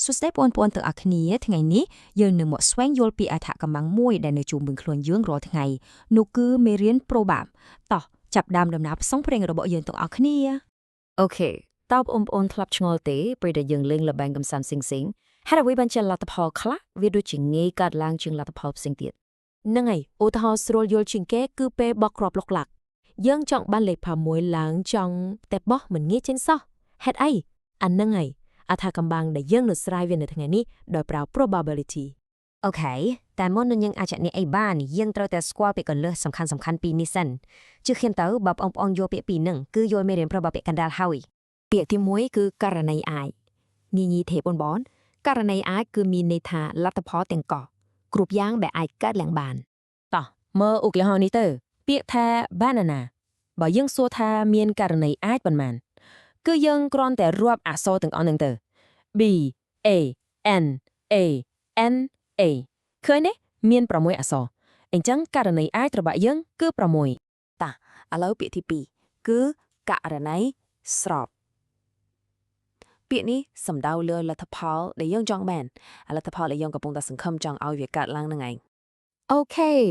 សួស្តីបងប្អូនទាំងអស់គ្នាថ្ងៃនេះយើងនឹងមកស្វែងយល់ពីអត្ថកម្បាំងមួយដែលនៅជុំវិញខ្លួនយើងរាល់ថ្ងៃនោះគឺមេរៀន Probab តោះចាប់ផ្ដើមដំណើរផ្សងព្រេងរបស់យើងទាំងអស់គ្នា Okay តើបងប្អូនធ្លាប់ឆ្ងល់ទេពេលដែលយើងលេងល្បែងកម្សាន្តសិងសិងហេតុអ្វីបានជាលទ្ធផលខ្លះវាដូចជាងាយកើតឡើងជាងលទ្ធផលផ្សេងទៀត ហ្នឹងហើយឧទាហរណ៍ស្រួលយល់ជាងគេគឺពេលបោះគ្រាប់ឡុកឡាក់យើងចង់បានលេខ6ឡើងចង់តែបោះមិនងាយចេញសោះហេតុអីអាហ្នឹងហើយអត្ថាកំបាំងដែលយើងនឹងស្រាយវានៅថ្ងៃនេះដោយប្រើ probability Okay តែមុននឹងយើងអាចនេះអីបានយើងត្រូវតែស្គាល់ពាក្យកលឹះសំខាន់សំខាន់ពីរនេះសិនជឿខ្ញុំទៅបើបងប្អូនយល់ពាក្យពីរហ្នឹងគឺយល់មេរៀន Probab ពាក្យកណ្ដាលហើយ ពាក្យទី1គឺករណីអាចងាយងាយទេបងបងករណីអាចគឺមានន័យថាលទ្ធផលទាំងកោះគ្រប់យ៉ាងដែលអាចកើតឡើងបាន តោះមើលឧទាហរណ៍នេះទៅ ពាក្យថា banana បើយើងសួរថាមានករណីអាចប៉ុន្មានគឺយើងគ្រាន់តែរាប់អក្សរទាំងអស់ហ្នឹងទៅ B A N A N A ឃើញទេមាន6អក្សរអញ្ចឹងករណីអាចរបស់យើងគឺ6 តាឥឡូវពាក្យទី2គឺករណីស្របពាក្យនេះសំដៅលើលទ្ធផលដែលយើងចង់បានអាលទ្ធផលដែលយើងកំពុងតែសង្ឃឹមចង់ឲ្យវាកើតឡើងហ្នឹងឯង Okay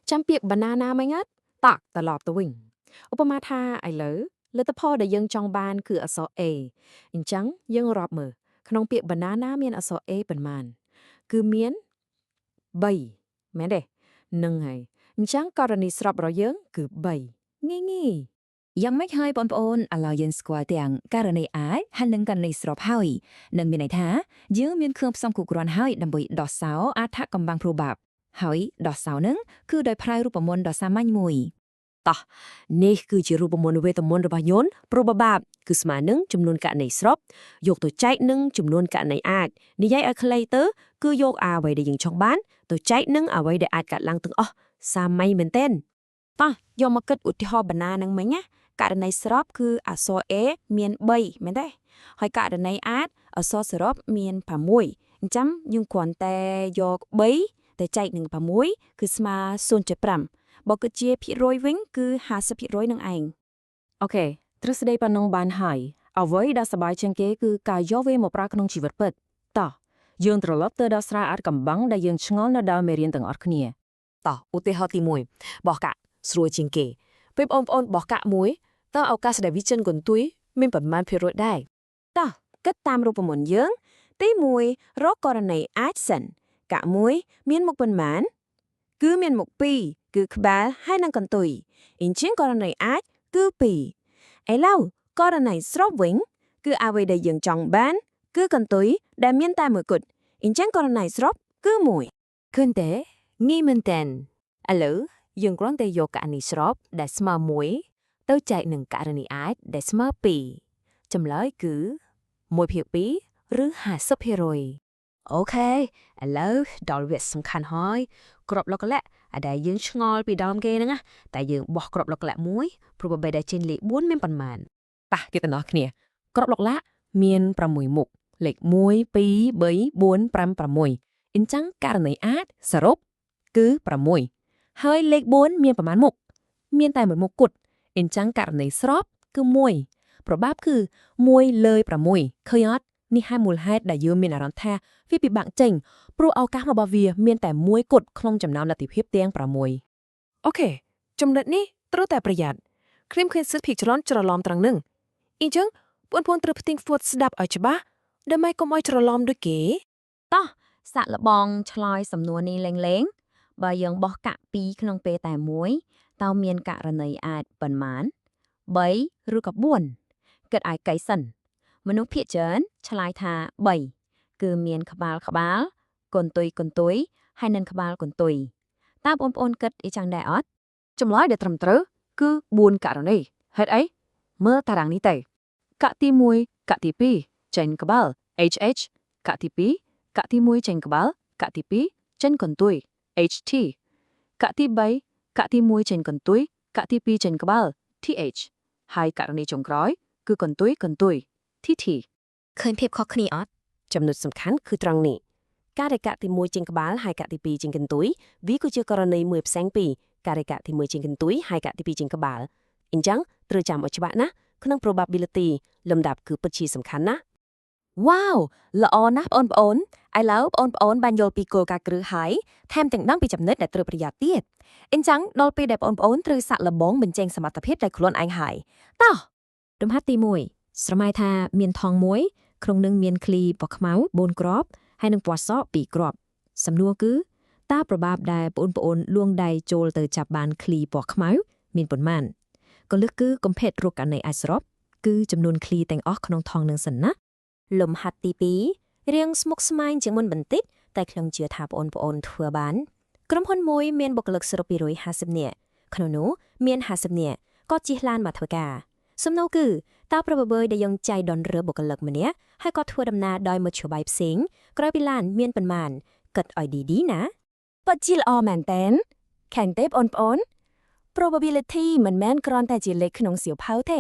ចាំពាក្យ banana មិញអត់តោះត្រឡប់ទៅវិញឧបមាថាឥឡូវលទ្ធផលដែលយើងចង់បានគឺអក្សរ A អញ្ចឹងយើងរាប់មើលក្នុងពាក្យ banana មានអក្សរ A ប៉ុន្មានគឺមាន3មែនទេហ្នឹងហើយអញ្ចឹងករណីស្របរបស់យើងគឺ3ងាយងាយ យ៉ាងម៉េចហើយបងប្អូនឥឡូវយើងស្គាល់ទាំងករណីអាចហើយនិងករណីស្របហើយនឹងមានន័យថាយើងមានគ្រឿងផ្សំគ្រប់គ្រាន់ហើយដើម្បីដោះសោអត្ថកម្បាំង Probab ហើយដោះសោនឹងគឺដោយប្រើរូបមន្តដ៏សាមញ្ញមួយ តោះនេះគឺជារូបមន្តវេទមន្តរបស់យន្ត probab គឺស្មើនឹងចំនួនករណីស្របយកទៅចែកនឹងចំនួនករណីអាចនិយាយឲ្យខ្លីទៅគឺយកអ្វីដែលយើងចង់បានទៅចែកនឹងអ្វីដែលអាចកើតឡើងទាំងអស់សាមញ្ញមែនទែន តោះយកមកគិតឧទាហរណ៍បណ្ណានឹងមិញណាករណីស្របគឺអក្សរ A មាន3មែនទេហើយករណីអាចអក្សរសរុបមាន6អញ្ចឹងយើងគ្រាន់តែយក3ទៅចែកនឹង6គឺស្មើ0.5បើគិតជាភាគរយវិញគឺ50%នឹងឯង Okay ទ្រឹស្ដីប៉ុណ្ណឹងបានហើយអ្វីដែលសប្បាយជាងគេគឺការយកវាមកប្រើក្នុងជីវិតពិតតោះយើងត្រឡប់ទៅដល់ស្រាយអាថ៌កំបាំងដែលយើងឆ្ងល់នៅដើមមេរៀនទាំងអស់គ្នា តោះឧទាហរណ៍ទី1បោះកាក់ស្រួលជាងគេពេលបងប្អូនបោះកាក់មួយតើឱកាសដែលវាចិនកន្ទុយមានប្រមាណភាគរយដែរ តោះគិតតាមរូបមន្តយើង ទី1រកករណីអាចសិនកាក់មួយមានមុខប៉ុន្មាន គឺមានមុខ2គឺក្បាលហើយនិងកន្ទុយអញ្ចឹងករណីអាចគឺ2ឥឡូវករណីស្របវិញ គឺអ្វីដែលយើងចង់បាន គឺកន្ទុយដែលមានតែមួយគត់អញ្ចឹងករណីស្របគឺ1 ឃើញទេងាយមែនទែនឥឡូវយើងគ្រាន់តែយកករណីស្របដែលស្មើ1ទៅចែកនឹងករណីអាចដែលស្មើ2ចម្លើយគឺ1/2ឬ50% Okay ឥឡូវដល់វគ្គសំខាន់ហើយគ្រាប់ឡុកឡាក់អាដែលយើងឆ្ងល់ពីដើមគេហ្នឹងណាតែយើងបោះគ្រាប់ឡុកឡាក់មួយ probability ដែលចេញលេខ4មានប៉ុន្មាន តោះគេទាំងអស់គ្នាគ្រាប់ឡុកឡាក់មាន6មុខលេខ1 2 3 4 5 6អញ្ចឹងករណីអាចសរុបគឺ6ហើយលេខ4មានប្រមាណមុខមានតែមួយមុខគត់អញ្ចឹងករណីស្របគឺ1 probab គឺ1លើ6ឃើញអត់នេះហើយមូលហេតុដែលយើងមានអារម្មណ៍ថាវាពិបាកចេញព្រោះឱកាសរបស់វាមានតែមួយគត់ក្នុងចំណោមលទ្ធភាពទាំង6 Okay ចំណុចនេះត្រូវតែប្រយ័ត្នខ្ញុំឃើញសិស្សភាគច្រើនច្រឡំត្រង់នឹងអញ្ចឹងបងប្អូនត្រូវផ្ទៀងផ្ទាត់ស្ដាប់ឲ្យច្បាស់ដើម្បីកុំឲ្យច្រឡំដូចគេ តោះសាក់លបងឆ្លើយសំណួរនេះលេងលេងៗបើយើងបោះកាក់2ក្នុងពេលតែមួយតើមានករណីអាចប៉ុន្មាន3ឬក៏4គិតឲ្យកៃសិនមនុស្សភាគច្រើនឆ្លើយថា3គឺមានក្បាលក្បាលកន្ទុយកន្ទុយហើយនិងក្បាលកន្ទុយតើបងប្អូនគិតអីចឹងដែរអត់ ចម្លើយដែលត្រឹមត្រូវគឺ4ករណីហេតុអីមើលតារាងនេះទៅកាក់ទី1កាក់ទី2ចេញក្បាល HH កាក់ទី2កាក់ទី1ចេញក្បាលកាក់ទី2ចេញកន្ទុយ HT កាក់ទី3កាក់ទី1ចេញកន្ទុយកាក់ទី2ចេញក្បាល TH ហើយករណីចុងក្រោយគឺកន្ទុយកន្ទុយ TT ឃើញភាពខុសគ្នាអត់ ចំណុចសំខាន់គឺត្រង់នេះការដែលកាក់ទី1ចេញក្បាលហើយកាក់ទី2ចេញកន្ទុយវាគឺជាករណីមួយផ្សេងពីការដែលកាក់ទី1ចេញកន្ទុយហើយកាក់ទី2ចេញក្បាលអញ្ចឹងត្រូវចាំឲ្យច្បាស់ណាក្នុង probability លំដាប់គឺពិតជាសំខាន់ណាស់ វ៉ាវល្អណាស់បងប្អូនឥឡូវបងប្អូនបានយល់ពីគោលការណ៍គ្រឹះហើយថែមទាំងដឹងពីចំណុចដែលត្រូវប្រយ័ត្នទៀតអញ្ចឹងដល់ពេលដែលបងប្អូនត្រូវសាក់លបងបញ្ចេញសមត្ថភាពដែលខ្លួនឯងហើយតោះ លំហាត់ទី1ស្រមៃថាមានថង់មួយក្នុងនឹងមានឃ្លីពណ៌ខ្មៅ4គ្រាប់ហើយនិងពណ៌ស2គ្រាប់សំណួរគឺតើប្របាបដែលបងប្អូនលួងដៃចូលទៅចាប់បានឃ្លីពណ៌ខ្មៅមានប៉ុន្មានគន្លឹះគឺកុំភេទរកករណីអាចសរុបគឺចំនួនឃ្លីទាំងអស់ក្នុងថង់នឹងសិនណា លំហាត់ទី2រៀងស្មុគស្មាញជាងមុនបន្តិចតែខ្ញុំជឿថាបងប្អូនធ្វើបានក្រុមហ៊ុនមួយមានបុគ្គលិកសរុប250នាក់ក្នុងនោះមាន50នាក់គាត់ជិះឡានមកធ្វើការសំណួរគឺតើប្របបើដែលយើងចៃដន្យរើបុគ្គលិកម្នាក់ហើយគាត់ធ្វើដំណើរដោយមធ្យោបាយផ្សេងក្រោយពីឡានមានប៉ុន្មានគិតឲ្យឌីៗណា ពិតជាល្អមែនតើខាងទេបងប្អូន probability មិនមែនគ្រាន់តែជាលេខក្នុងសៀវភៅទេ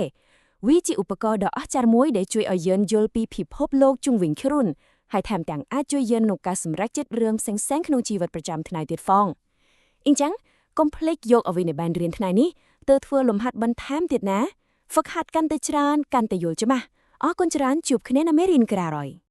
វាជាឧបករណ៍ដ៏អស្ចារ្យមួយដែលជួយឲ្យយើងយល់ពីពិភពលោកជុំវិញខ្លួនហើយថែមទាំងអាចជួយយើងក្នុងការសម្រេចចិត្តរឿងផ្សេងៗក្នុងជីវិតប្រចាំថ្ងៃទៀតផងអញ្ចឹងកុំភ្លេចយកអ្វីដែលបានរៀនថ្ងៃនេះទៅធ្វើលំហាត់បន្ថែមទៀតណាហ្វឹកហាត់កាន់តែច្រើនកាន់តែយល់ច្បាស់អរគុណច្រើនជួបគ្នានៅមេរៀនក្រោយ។